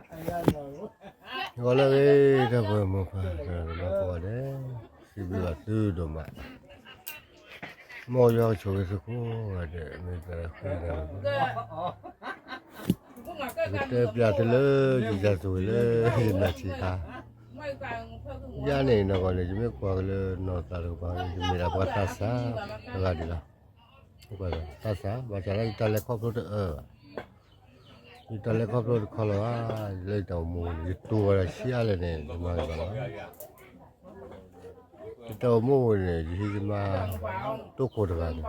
ဂီၤလၢအဂ့ၤ ဒီပုၢ်ဝဲၢ်မိၢ်ပၢ် တနီၤကိးဂၤဒဲး, စံးဘျုးဘၣ်သုဒိၣ်မး, မ်ယွၤကဆိၣ်ဂ့ၤသုကိးဂၤဒဲး မ့ၢ်တၢ်ဃ့တၢ်, ယကတဲပျးသုလၢ ယရာဇဝင်လၢ ယနၢ်ဆံးခါ, ယၤန့ၣ်နီၢ်ကီၢ်န့ၣ် ယမ့ၢ်ကွၢ်က့ၤလၢနီၢ်သးတကပၤန့ၣ် ယမ့ၢ်ဒၣ်ပှၤသးစၢ်တဂၤဒံးလီၤ. သးစၢ် ဘၣ်ဆၣ်လၢယတၢ်လဲၤခီဖျိတအၢဘၣ်, ယတၢ်လဲၤခီဖျိတခီလီၤဘၣ်, လၢယတၢ်အိၣ်မူန့ၣ် ယတူၢ်ဘၣ်ဒီးဆံးအါလဲၣ်န့ၣ် ယမၤဂ့ၤဘၣ်လီၤ. ယတၢ်အိၣ်မူန့ၣ် ယဟံးယမါ တိခိၣ်တဂၤန့ၣ်,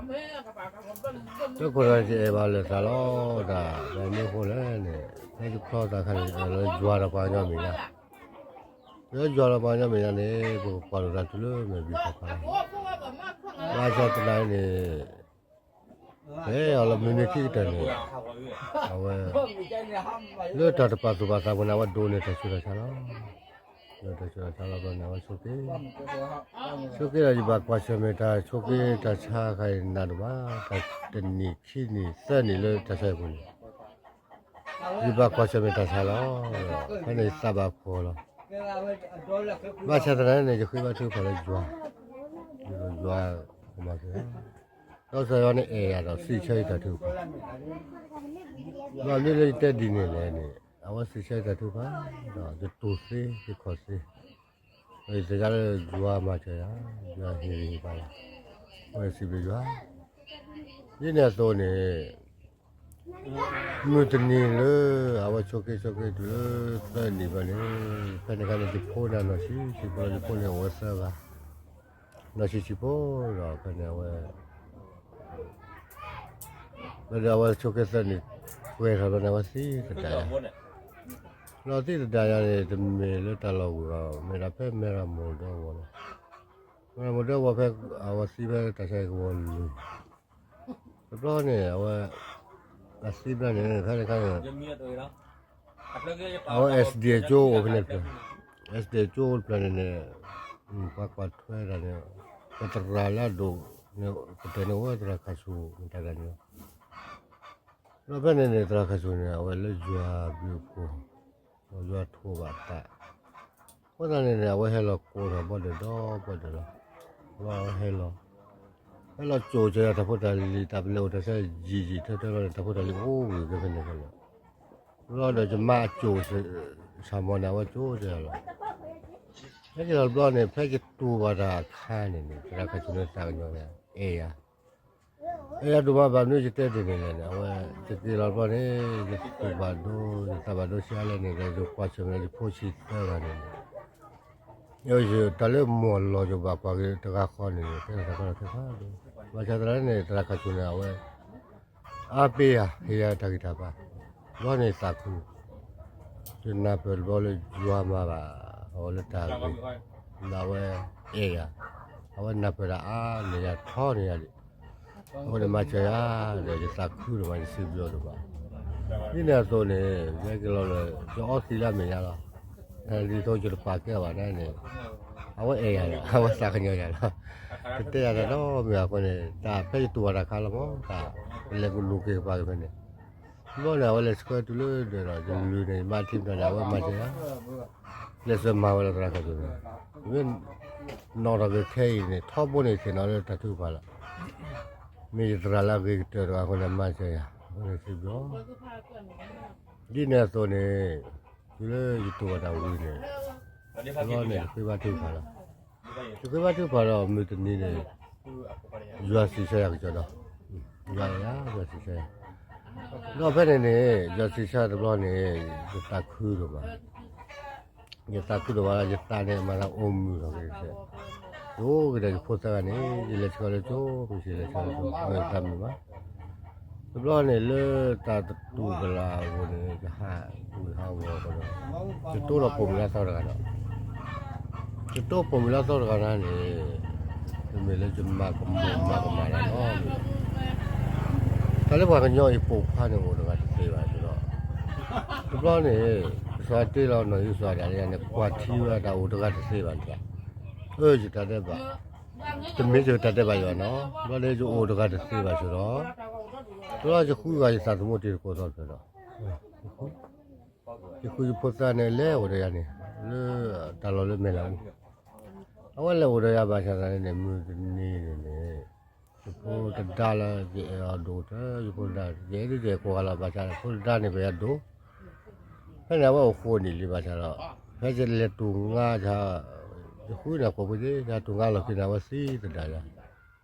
တိခိၣ်တဂၤန့ၣ် ယအဲၣ်ဘၣ်လၢသးလီၤ, တၢ်မ့ၢ်အဃိလဲၣ်န့ၣ် ဖဲယဖျီသးအခါန့ၣ် ယအဲၣ်လၢယွၤဒီးပှၤကညီမဲာ်ညါ, ယွၤဒီးပှၤကညီမဲာ်ညါန့ၣ် ပကကွၢ်လိာ်သးတုၤလၢမဲာ်ဘံၣ်ခီၣ်ခါလီၤ. ဘၣ်ဆၣ်သနာ်က့န့ၣ် ဖဲအလီၤမုၢ်နံၤခံကတၢၢ်န့ၣ် အဝဲ လၢတၢ်တပာ်သူၣ်ပာ်သးပူၤန့ၣ် အဝဲဒိးန့ၢ်တၢ်ဆူးတၢ်ဆါလီၤ. ဒိးန့ၢ်တၢ်ဆူးတၢ်ဆါလီၤဘျီန့ၣ် အဝဲဆိးက့, ဆိးက့ဒီး ယဘၣ်ကွၢ်ဆၢၣ်မဲာ်တၢ်ဆိးက့တၢ်ဆါခါအံၤနးဒိၣ်မး, တၢ်တနံၣ်ခံနံၣ်သၢနံၣ်လၢတၢ်ဆါအံၤပူၤန့ၣ် ယဘၣ်ကွၢ်ဆၢၣ်မဲာ်တၢ်ဆါလီၤ. ဖဲန့ၣ်ယသးဘၣ်ဖှီၣ်လီၤ. ဘၣ်ဆၣ်သနာ်က့န့ၣ် ယဃ့ဘါထုကဖၣ်လၢယွၤ, ယွၤကမၤစၢၤယၤ, ဒီးကစၢ်ယွၤန့ၣ်အဲၣ်ယၤဒီးစံးဆၢယတၢ်ထုကဖၣ်, ဘၣ်မနုၤလၢယတဲဒ်န့ၣ်လဲၣ်န့ၣ် အဝဲစံးဆၢယတၢ်ထုကဖၣ်, ဒီးယတူၢ်သ့ယခီၣ်သ့, ဒီးယသ့ၣ်ညါလၢယွၤမၤစၢၤယၤ, ယွၤဟ့ၣ်ဂံၢ်ဟ့ၣ်ဘါယၤ, အဝဲစံးဘျုးယွၤ ဒ်န့ၣ်အသိးန့ၣ် မုၢ်တနံၤလၢ အဝဲဆိးက့ဆိးက့တုၤလၢသၢနံၣ်ဘျီန့ၣ်, ဖဲန့ၣ်အခါန့ၣ် ယဖိန့ၣ်နီၢ်ဆံးဆံးဖိလီၤ. ယဖိန့ၣ်အိၣ်ဝဲသၢဂၤ, နီၢ်ဆံးဆံးဖိဒီးဖဲန့ၣ်အဝဲ ဘျီဒီးအဝဲဆိးက့သၢနံၣ်ပှဲၤထီၣ်ဘျီန့ၣ် အဝဲသံသဒၣ်ယၤ, ဒီးသံသဒၣ်ယၤန့ၣ် တမ့ၢ်လၢတၢ်လီၢ်ဝံၤဘၣ်, မ့ၢ်ဒၣ်ဖဲမဲၢ်ရမိၢ်ဒၢဝီၤလီၤ. မဲၢ်ရမိၢ်ဒၢဝီၤဖဲ အဝဲသံဖဲတၢ်ဆါဟံၣ်ကဝီၤလွံၢ်, တဘျီန့ၣ် အဝဲ အသံဘျီန့ၣ် ဖဲတခါန့ၣ် အဝဲ S D A ကၠိအိၣ်ဖဲန့ၣ်တဖျၢၣ်, S D A ကၠိအိၣ်တဖျၢၣ်န့ၣ်န့ၣ် ပှၤကွၢ်ထွဲတၢ်န့ၣ် ပသရၣ်လၢအဒိၣ်န့ၣ် ကတၢၢ်န့ၣ်အိၣ်ဝဲသရၣ်ခၣ်ဆူၣ်မတၤတဂၤန့ၣ်လီၤ. ဒီးဖဲန့ၣ်န့ၣ် သရၣ်ခၣ်ဆူၣ်န့ၣ် အဝဲလၢယွၤဘျုးအဖှိၣ် ဒီးယွၤထိးဘၣ်အသး, အဃိသတးန့ၣ်န့ၣ် အဝဲဟဲလီၤကိးထီၣ်ဘီၣ်ဒၢးဒီဘီၣ်ဒၢးလီၤ. ဘျီဟဲလီၤ, ဟဲလီၤကိးစၢၤယၤတၢ်ဖိတၢ်လံၤ တၢ်ပလဲၤအိၣ်တၢ်ဆါယံာ်ယံာ်ထၢထၢလီၤန့ၣ် တၢ်ဖိတၢ်လံၤအိၣ်ဂ့ၤဂ့ၤဖဲန့ၣ်လီၤ. ဘျီဒီးယမါအကိးစၢၤ ဆၣ်မီၤန့ၣ် အဝဲကိးစၢၤယၤလီၤ. ဖဲယလီၤဘျီန့ၣ် ဖဲယတူၢ်ဘၣ်တၢ်အခါန့ၣ်န့ၣ် သရၣ်ခၣ်ဆူၣ်န့ၣ်သးကညီၤယၤ အဲၣ်ယၤ အဲၣ်ယၤဒိၣ်မး ဘၣ်မနုၤယတဲဒ်န့ၣ်လဲၣ်န့ၣ် အဝဲ ယက့ၤလီၤဘျီန့ၣ် ယသူၣ်ဘၣ်ဒိ ယသးဘၣ်ဒိဆံးအါလဲၣ်န့ၣ်ဒီး ယကွၢ်ဆၢၣ်မဲာ်လၢယဖိဆံးသၢဂၤန့ၣ်န့ၣ် ယတၢ်လၢမိၢ်အလီၢ်ယဘၣ်ကွၢ်က့ၤတဂၤဃီန့ၣ်န့ၣ် ကဲထီၣ်တၢ်ကီတၢ်ခဲဖးဒိၣ်, ဘၣ်ဆၣ်သနာ်က့န့ၣ် သရၣ်ခၣ်ဆူၣ်န့ၣ် အဝဲ အါပ့ၢ်ယၤ ဟ့ၣ်ယၤတၢ်ဂံၢ်တၢ်ဘါ, ဘျီန့ၣ်သးခု, ယနၢ်ပၢၢ်တဘျီလၢယွၤမၤဘၣ်အီၤလၢတၢ်ဂ့ၤ, ဒီးအဝဲအဲၣ်ယၤ, အဝဲနၢ်ပၢၢ်တၢ်အါန့ၢ်ယၤထီန့ၢ်ယၤဒံး, အဃိန့ၣ်မၤစၢၤယၤဒီး ယသးခုဒိၣ်မး ယစံးဘျုးအီၤဒိၣ်မး, ဒ်န့ၣ်အသိးန့ၣ် ယဟဲက့ၤလီၤလၢ ယအီသံးလၢအမဲာ်ညါလီၤ, ဒ်သိးယတပာ်ကဲဘၣ်န့ၣ်န့ၣ် အဝဲအဲၣ်ယၤဒီး အဝဲသးကညီၤယၤလီၤ, ကတဲယၤတၢ်ဒီးမ့ၢ်အဃိန့ၣ် တၢ်ဖဲယတူၢ်ဘၣ်တၢ်ခါလီၤမး တၢ်ပလဲၤကလူၤက့ၤကပၤက့ၤဖဲန့ၣ်, ဘျီန့ၣ် အဝဲလဲၤဆှၢတုၤလၢဒၢးဒီး ယလုၢ်န့ၣ် ယမါထံပနီၣ်န့ၣ် အဝဲမၤစၢၤယၤ, လဲၤဆှၢမၤဝဲလီၤသရၣ်ခၣ်ဆူၣ်န့ၣ်, မ့ၢ်နီၣ်ထီၣ်က့ၤခဲအံၤန့ၣ် ထီဘိန့ၣ်ဆ့ၣ်နီၤလၢတၢ်ထုကဖၣ်လီၤ, မ့ၢ်ယသရၣ်လၢအဂ့ၤကတၢၢ်တဂၤအဃိန့ၣ် မၤစၢၤယၤ အဃိန့ၣ်စံးဘျုး ဒ်န့ၣ်အသိးန့ၣ် တုၤလၢယတူၢ်ဘၣ်တၢ်ဝံၤန့ၣ်, တဘျီန့ၣ် ယဃ့ဘါထုကဖၣ်လီၤ. ယဃ့ဘါထုကဖၣ်ဒီးမုၢ်တနံၤန့ၣ် ယွၤစံးဆၢယၤကစီဒီး, ယွၤယၤ ယွၤစံးဆၢယၤ, ဒီးဖဲန့ၣ်န့ၣ် ယွၤစံးဆၢတဘျီန့ၣ် ယသးခုဒိၣ်မး ယသးခုဒိၣ်မးလၢ ယသးန့ၣ်မၤသးအိၣ်မုာ်ထီၣ်က့ၤတစဲး, ယအိၣ်က့ၤဒီးယဖိသၢဂၤန့ၣ် ယလဲၤဆှၢလၢကၠိ ပကလဲၤဆှၢလၢကၠိ ယသးမုာ်မး, တဘျီန့ၣ်လၢတၢ်တတူၢ်ကလာ်အဂီၢ်န့ၣ် ယဟးဝံၤဟးဝီၤဒီး ယတိၢ်ဒီးပိာ်မုၣ်လၢအသီတဂၤဒီး ယတိၢ်ပိာ်မုၣ်လၢအသီတဂၤန့ၣ်န့ၣ် တမ့ၢ်လၢယမၤကမူၣ်မၤကမၣ်လၢၤဘၣ်, တၢ်လၢပှၤကညီအံၤပိာ်ခွါန့ၣ်အိၣ်တဂၤတသ့ဘၣ်ဒီး တဘျီန့ၣ် ကစၢ်တ့လီၤနီၢ်ယုစီၤဒၣ်လၢယၤန့ၣ် ကွၢ်ထံဝဲတၢ်အိၣ်တဂၤတသ့ဘၣ်န့ၣ်, အၢ ယတၢ်ဒဲးဘး, တမ့ၢ်ယတၢ်ဒဲးဘးယွၤနီၤ, တဘျီန့ၣ်ယအိၣ်တဂၤတသ့ဘၣ်စ့ၢ်ဒီး တဘျီယဃုဂၤယသးသမူတံၤသကိးသီတဖျၢၣ်ဒီး ယဃုယဖိသၣ်န့ၣ် လဲၤအိၣ်ဒီးယၤန့ၣ် လၢတၢ်လီၢ်လၢမဲာ်လးအူ, အဝဲလဲၤအိၣ်ဒီးယၤဘၣ်ဆၣ်သနာ်န့ၣ် မုၢ်တနံၤန့ၣ်န့ၣ် ယဖိတဒါလၢယအဲၣ်အီၤဒိၣ်တၢ် ယဖိတဒါ ယအဲၣ်ဒိးယအဲၣ်ကိးဂၤလီၤ ဘၣ်ဆၣ်ဖိတဒါန့ၣ် ပယၤဒိၣ် ဖဲန့ၣ် အဝဲအိၣ်ဃိးနံၣ်လံဘၣ်ဆၣ်ဒီး ဖဲယလဲၤတူၢ်ငါဆၣ် ယဃုန့ၣ်ကိးဖိသ့ၣ် ယတူၢ်ငါလီၢ်ခံန့ၣ် အဝဲသံသဒၣ်ယၤ, သံ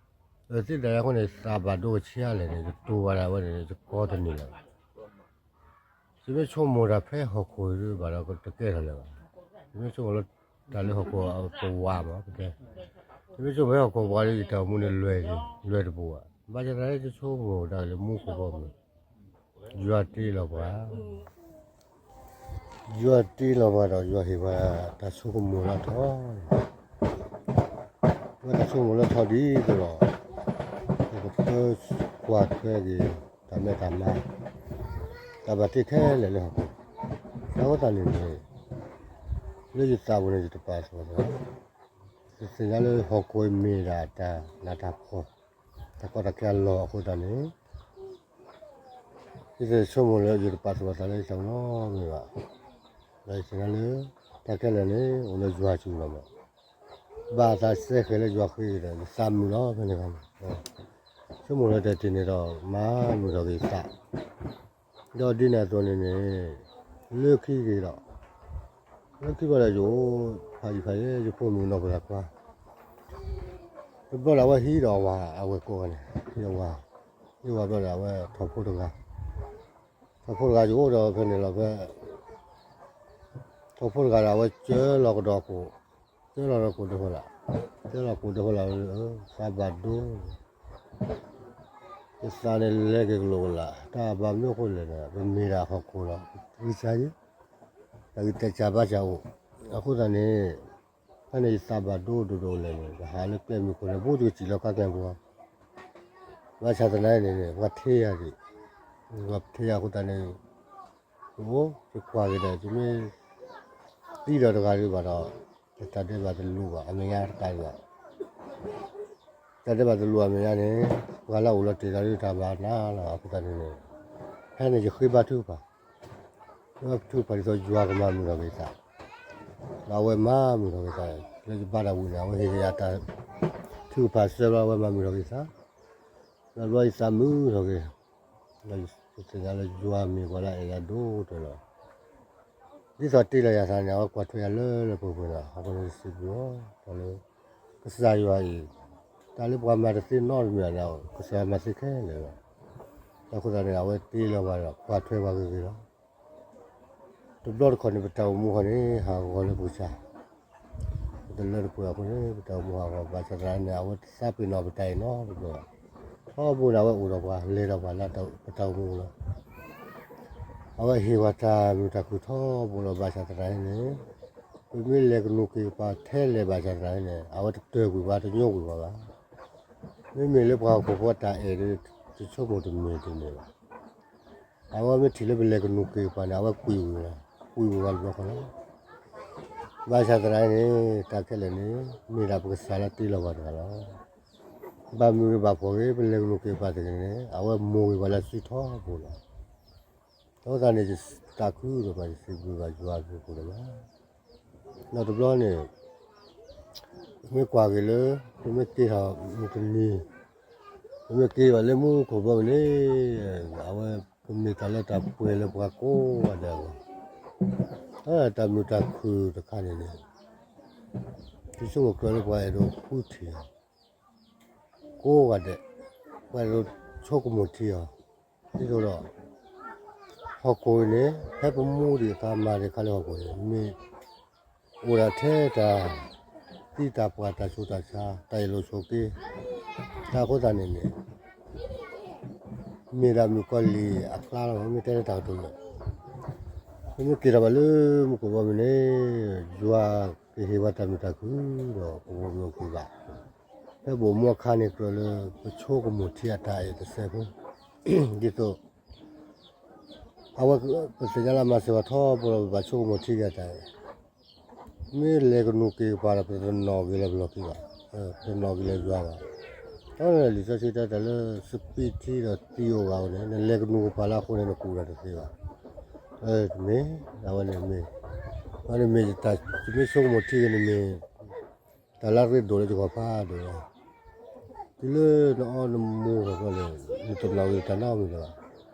သဒၣ်ယၤအဃိန့ၣ် သးဘၣ်ဒိကဆံးအါလဲၣ်န့ၣ် ယတူၢ်ဘၣ်ဒၣ်ဝဲန့ၣ် ယကီတန့ၢ်လၢၤဘၣ်. ယမ့ၢ်ဆိကမိၣ်တၢ်ဖဲဟီၣ်ခိၣ်ဒၣ်ဘၣ်ဒီး တကဲထီၣ်လၢၤဘၣ်. ယမ့ၢ်ဆိကမိၣ်လၢတၢ်လၢဟီၣ်ခိၣ်ပဝးမး ပတဲ, ယမ့ၢ်ဆိကမိၣ်ဖဲဟီၣ်ခိၣ်ပဝးဒီး ယတၢ်အိၣ်မူန့ၣ်လွဲၢ်လံ, လွဲၢ်တပူၤဘၣ်. ဘၣ်ဆၣ်သနာ်က့ ယဆိကမိၣ်တၢ်လၢမူခိၣ်ဘီမုၢ်, ယွၤတ့လီၤပှၤ ယွၤတ့လီၤပှၤဒီး ယွၤဟ့ၣ်ပှၤတၢ်ဆိကမိၣ်လၢထီ, ပတၢ်ဆိကမိၣ်လၢထီဒ်သိးဒီး ပကပၢကွၢ်ထွဲက့ၤ တၢ်မဲတၢ်မါ တၢ်ဘၣ်တ့ခဲလၢာ်လၢဟီၣ်ခိၣ်, အဃိသတးန့ၣ်န့ၣ် လၢယသးပူၤန့ၣ် ယတပာ်သူၣ်ပာ်သး, ယသ့ၣ်ညါလၢဟီၣ်ခိၣ်မ့ၢ်ဒၣ်တၢ်နးတၢ်ဖှီၣ် တၢ်ကီတၢ်ခဲအလီၢ်အဃိသတးန့ၣ် ယတဆိကမိၣ်လၢယတပာ်သူၣ်ပာ်သးလၢယတၢ်အိၣ်နီတမံၤဘၣ်. ဒီးယသ့ၣ်ညါလၢ တၢ်ခဲလၢာ်န့ၣ် အိၣ်လၢယွၤစုပူၤလီၤမး, ဘၣ်သးစဲဃဲၤလၢယွၤဃ့ဒီး ယသးမုာ်လီၤဖဲန့ၣ်ခါန့ၣ်, ဆိကမိၣ်လၢတၢ်တ့ၢ်န့ၣ်ဒီး မၤမုာ်ထီၣ်က့ၤယသး, ဒီးဒ်န့ၣ်အသိးန့ၣ်န့ၣ် လၢခံက့ၤဒီး လၢခံဘၣ်ဒီးယအိၣ်ဖးယံၤဖးယဲ ယဖိမုၣ်ကနီၤဖှိၣ်တၢ်ခွါ, တဘျီဒီးအဝဲဟံးဒီးအဝၤအဝဲကိးဂၤန့ၣ်, ဟံးအဝၤ, ဟံးဝၤဘျီဒီးအဝဲထီၣ်ဖိတဂၤ, ထီၣ်ဖိတဂၤယအိၣ်ဒီးဖဲန့ၣ်လီၤဖဲ ထီၣ်ဖိတဂၤဒီးအဝဲစၢလီၤကဒီးကိး, စၢလီၤဒီးကိးဒဲဖီလာ်, စၢလီၤကိးဒဲဖီလာ်, သးဘၣ်ဒိ ယသးန့ၣ်လဲၤက့ၤကလိာ်ကလာ်, တၢ်ဘၣ်မနုၤအဃိလဲၣ်န့ၣ် ပမ့ၢ်ဒၣ်ဟီၣ်ခိၣ်လီၤ, ပဂံၢ်စၢ်ယံၤ, တၢ်ဂံၢ်တဲာ်စၢ်ဘါစၢ်အိၣ်, အဃိသတးန့ၣ် ဖဲန့ၣ်ယသးဘၣ်ဒိဒိၣ်ဒိၣ်လဲၣ်န့ၣ် ပဟးလၢကျဲမုၢ်ခိၣ်န့ၣ် ဘူးတကစံၣ်လီၤကါကျဲပူၤ, ဘၣ်ဆၣ်သနာ်က့န့ၣ်န့ၣ် ပှၤထံၣ်ယၤဒံး, ပှၤထံၣ်ယၤအဃိသတးန့ၣ် အိၣ် ယကွၢ်က့ၤဒီး ယမ့ၢ်သံဒီးတဂၤဒံးဘၣ်ဒီး တၢ်ဒဲးဘးတလိၤဘၣ် အမဲာ်ညါတကးဒံးဘၣ်, တၢ်ဒဲးဘးတလိၤအမဲာ်ညါန့ၣ် ပှၤလၢအအိၣ်လီၤတ့ၢ်ဒီးတၢ်ဘၣ်နၤလီၤ အဃိသတးန့ၣ်န့ၣ် ဖဲန့ၣ်ယဃ့ဘါထုကဖၣ်, ယဃ့ဘါထုကဖၣ်ဒ်သိးယွၤကမၤမုာ်ထီၣ်က့ၤယသး, ဒီးအဝဲမၤမုာ်ထီၣ်က့ၤယသး, လၢယဘါတၢ်ဝံၤန့ၣ် အဝဲဟ့ၣ်က့ၤယၤတၢ်ထုကဖၣ်စၢဘျီ အဝဲမၤမုာ်ထီၣ်က့ၤယသး, ဒီးဘျီယသးမုာ်ထီၣ်က့ၤ ဒီးယသ့ၣ်ညါလၢယွၤမ့ၢ်ပှၤလၢအအဲၣ်ယၤဒိၣ်ကတၢၢ်လီၤ. ဒ်သိးတ့လီၤယၤသးန့ၣ် အဝဲကွၢ်ထွဲယၤလၢလၢပှဲၤပှဲၤလီၤ. အဃိန့ၣ်ယစံးဘျုးအီၤ တၢ်လၢ ကစၢ်ယွၤအံၤ တၢ်လၢပှၤမၤတသ့နီတမံၤန့ၣ် ကစၢ်ယွၤမၤသ့ခဲလၢာ်လီၤ. အဃိသတးန့ၣ် အဝဲတ့လီၤပှၤဒီး ကွၢ်ထွဲပှၤဂ့ၤဂ့ၤလီၤ. တဘျီတခီၣ်န့ၣ် ပတၢ်အိၣ်မူခီန့ၣ် ဟးဂီၤလၢပကစၢ် ပတလၢတပှဲၤအဃိန့ၣ် ပတၢ်အိၣ်မူဟးဂီၤ ဘၣ်ဆၣ်သနာ်က့န့ၣ် အဝဲတသးပ့ၤနီၣ်ပတၢ်အံၤနီတဘျီဘၣ်. ထီဘိန့ၣ် အဝဲအိၣ်ဒီးပှၤ လဲၤဒီးပှၤလၢပတၢ်အိၣ်မူလီၤ. အဝဲဟ့ၣ်ပှၤတၢ်မုာ်တၢ်ခုၣ်ထီဘိလီၤ. ဘၣ်ဆၣ်သနာ်က့န့ၣ် ပမ့ၢ်လဲၤကနူးက့ၤပှၤထဲလဲၣ်ဘၣ်ဆၣ်သနာ်က့န့ၣ် အဝဲတတၢၢ်ကွံာ်ပှၤ တညိကွံာ်ပှၤဘၣ်. မ့မ့ၢ်လၢပှၤဟီၣ်ခိၣ်ဖိအတၢ်အဲၣ်ဒီး တဆိကမိၣ်တမ့ၢ်တန့ၢ်ဘၣ်. အဝဲမ့ၢ်ထံၣ်လၢပလဲၤကနူးက့ၤပှၤန့ၣ် အဝဲကွံာ်ဝံၤလီၤ. ကွံာ်ဝံၤပှၤတဘျီဃီလီၤ. ဘၣ်ဆၣ်သနာ်က့န့ၣ် တၢ်ခဲလၢာ်န့ၣ် မ့ၢ်ဒၣ်ပကစၢ်လၢတ့လီၤပှၤတဂၤလီၤ. ဘၣ်မုာ်ဂ့ၤဘၣ်ဖှီၣ်ဂ့ၤ ပလဲၤကနူးက့ၤပှၤတဂၤန့ၣ် အဝဲမိၢ်ဂ့ၤပှၤလၢစုထီဘိလီၤ. အဃိသတးန့ၣ် ယသးခုဒီးပှၤ ယစံးဘျုးဘၣ်ယွၤအဘျုးအဖှိၣ်လီၤ. ဒီးတဘျီန့ၣ် ပမ့ၢ်ကွၢ်က့ၤလၢ ပမ့ၢ်က့ၤထီၣ်မုၢ်တနံၤ ပမ့ၢ်က့ၤဘၣ်လၢမူခိၣ်ဘီမုၢ်န့ၣ် အဝဲကမ့ၢ်တၢ်လၢတၢ်ပှဲၤလၢပှၤကိးဂၤဒဲးအဂီၢ်, တၢ်မုာ်တၢ်ခုၣ်တခါန့ၣ်န့ၣ် ယဆိကမိၣ်ကြၢးလၢပှၤအဲၣ်ဒိးဃုထံၣ်အီၤ ကိးဂၤဒဲး ပှၤအဲၣ်ဒိးဆိကမိၣ်ထံအီၤ ဒ်သိးဒီး ဟီၣ်ခိၣ်အံၤန့ၣ် ဖဲပမူဒံးအခါမၤဒံးအခါလၢဟီၣ်ခိၣ်န့ၣ် မ့ၢ် အိၣ်ဒၣ်ထဲတၢ်သံတၢ်ပှၢ်တၢ်ဆူးတၢ်ဆါ တၢ်အ့ၣ်လိာ်ဆိးက့ တၢ်အဃိသတးန့ၣ်န့ၣ် မ့ၢ်ဒၣ်မုၣ်ကီၤလံၢ်အကျါလီၤ. မ့ၢ်တဲလၢတၢ်ကတိၤလၢ ပမ့ၢ်က့ၤထီၣ်ဘၣ်လၢမူခိၣ်ဘီမုၢ်န့ၣ် ယွၤကဟ့ၣ်ပှၤတၢ်မုာ်တၢ်ခုၣ်ဒီး ပဝဲပအိၣ်က့ၤဘၣ် ဖဲပအိၣ်မူအခါန့ၣ် ကြၢးလၢပဆိကမိၣ်ထံအတၢ်အဲၣ်တစဲးဖိ ဒ်သိး အဝဲပသ့ၣ်ညါလၢမၤစၢၤပှၤထီဘိလီၤ ပဘၣ်ဆိကမိၣ်ထံက့ၤအတၢ်အဲၣ် မ့ၢ်လဲၤကနူးက့ၤပှၤဒီး ပတနီၣ်က့ၤလၢပလီၢ်ခံဘၣ်, ပတနီၣ်က့ၤလၢယွၤဘၣ်. ဒီးလံာ်စီဆှံတဲတၢ်လၢ စပံးထံဒီးသံးအိၣ်ဂၤန့ၣ် နလဲၤကနူးက့ၤပှၤလၢအဃိန့ၣ် နကူၣ်တၢ်တသ့ဘၣ်. တမ့ၢ်, အဝဲန့ၣ်မ့ၢ်, အဝဲန့ၣ်မ့ၢ်တၢ်, ယမ့ၢ်ဆိကမိၣ်ထံဂ့ၤန့ၣ်မ့ၢ် တၢ်လၢအရ့ဒိၣ်လၢယဂီၢ်ဖးဒိၣ်လီၤ. တုၤလၢနအီနမူထီၣ်ဘျီန့ၣ် နတနီၣ်ဂ့ၤတၢ်နီတမံၤလၢၤဘၣ်,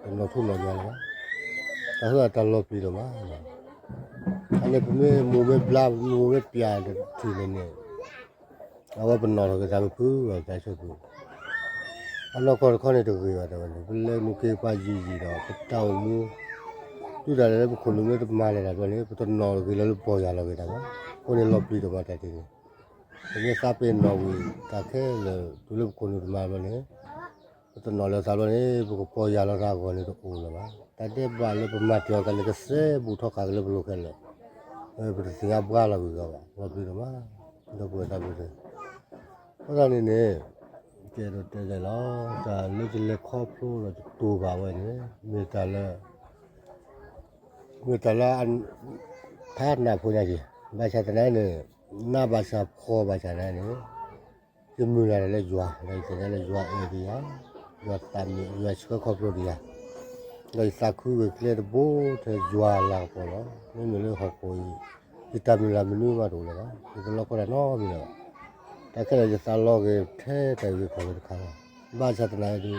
တနီၣ်ထူၣ်နီၣ်ယွၤလၢၤဘၣ်, တၢ်ဟၢအတၢ်လီၤပျံၤလၢၤဘၣ်. အန့ၣ်ပမ့ၢ်မိၢ်မ့ၢ်ဘျါ ပမိၢ်မ့ၢ်ပျးတထံၣ်န့ၣ်န့ၣ် အဝဲပနီၣ်ထီၣ်က့ၤသးပဖုဘၣ် တၢ်ဆိၣ်ပူၤ, အနီၢ်ကီၢ်တခီန့ၣ်တဂ့ၤဘၣ် တဲဝဲန့ၣ် ပလဲၤမူက့ၤပှၤယံာ်ယံာ်ဒီး ပတၢ်အိၣ်မူ တုၤဒၣ်လဲာ်လၢပခိၣ်နူာ်မ့ၢ်တမၤလၢၤတၢ်ဘျီန့ၣ် ပတနီၣ်ဂ့ၤလၢပီၢ်ယၢ်လီၤက့ၤတၢ်ဘၣ်. အဃိန့ၣ်လီၤပျံၤတၢ်မၤတၢ်တ့ၢ်န့ၣ် ပမ့ၢ်သးပ့ၤနီၣ်ဝံၤတၢ်ခဲလၢာ် တုၤလၢပခိၣ်နူာ်တမၤဘျီန့ၣ် ပတနီၣ်လၢၤသးဘျီန့ၣ် ပကပီၢ်ယၢ်လီၤသးအဂီၢ်န့ၣ်တအိၣ်လၢၤဘၣ်. တၢ်ဒဲးဘးလၢပမၤတ့ၢ်အီၤကန့ၣ် ကစဲဘူးထီၣ်ဃာ်က့ၤလၢပလိၤခဲလၢာ်, ပတသ့ၣ်ညါဘှါလီၤဂ့ၤဂီၢ်ဘၣ် လီၤပျံၤတၢ်မၤ ဒီပုၢ်ဝဲၢ်သးဘိသ့ၣ်, အဃိသတးန့ၣ်န့ၣ် ကဲဒိးတဲလဲၣ်လီၤ တၢ်လၢယလဲၤခီဖျိဒီးယတိၢ်ဘၣ်ဝဲန့ၣ် မ့ၢ်တၢ်လၢ မ့ၢ်တၢ်လၢ ဖးနၢ်ဖိညါက့ၤ, ဘၣ်ဆၣ်သနာ်န့ၣ် နၢ်ဘၣ်ဆၣ်ဖှီၣ်ဘၣ်ဆၣ်သနာ်န့ၣ် ယမုၢ်လၢ်တၢ်လၢယွၤ ဒီးယတဲလၢယွၤအဲၣ်ဒံးယၤ, ယွၤသးမုာ် ယွၤဆှၢခီဖျိဒံးယၤ, ဒီးယသးခုဂ့ၤကျဲတဘိထဲယွၤလၤကပီၤလီၤ. မ့မ့ၢ်လၢဟီၣ်ခိၣ်အံၤ ယတၢ်မုၢ်လၢ်မနုၤမးတအိၣ်လၢၤဘၣ်. ယတလီၢ်ကီတၢ်နီတမံၤလၢၤဘၣ်. တၢ်ခဲလၢာ်ယသးလီၤဂ့ၤထဲတၢ်အုၣ်က့ၤခီၣ်က့ၤတခါလီၤ. ဘၣ်ဆၣ်သနာ်အံၤဒုး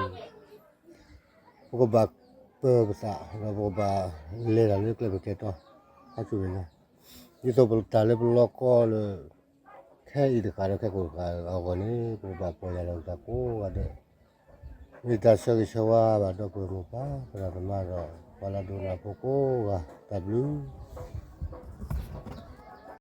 ပကဘၣ်ပၢၤပသး ဒီးပကဘၣ်လဲၤတၢ်လၢကျဲမ့ၢ်ကျဲတီ ခါဆူမဲာ်ညါ, ဒ်သိးပတၢ်လၢပလီၢ်ကီလၢ ခဲအံၤတဃၣ်ဒီးခဲကိာ်တဃၣ်အဂီၢ်န့ၣ် ပကဘၣ်ပီၢ်ယၢ်လီၤပသးကိးဂၤဒဲး, မ့ၢ်တၢ်ဆၢဂ့ၤဆၢဝါဘၣ်ဒီပုၢ်ဝဲၢ်မိၢ်ပၢ် သရၣ်သမါဒီး ပှၤလၢဒိကနၣ်ဖိကိးဂၤ တၢ်ဘျုး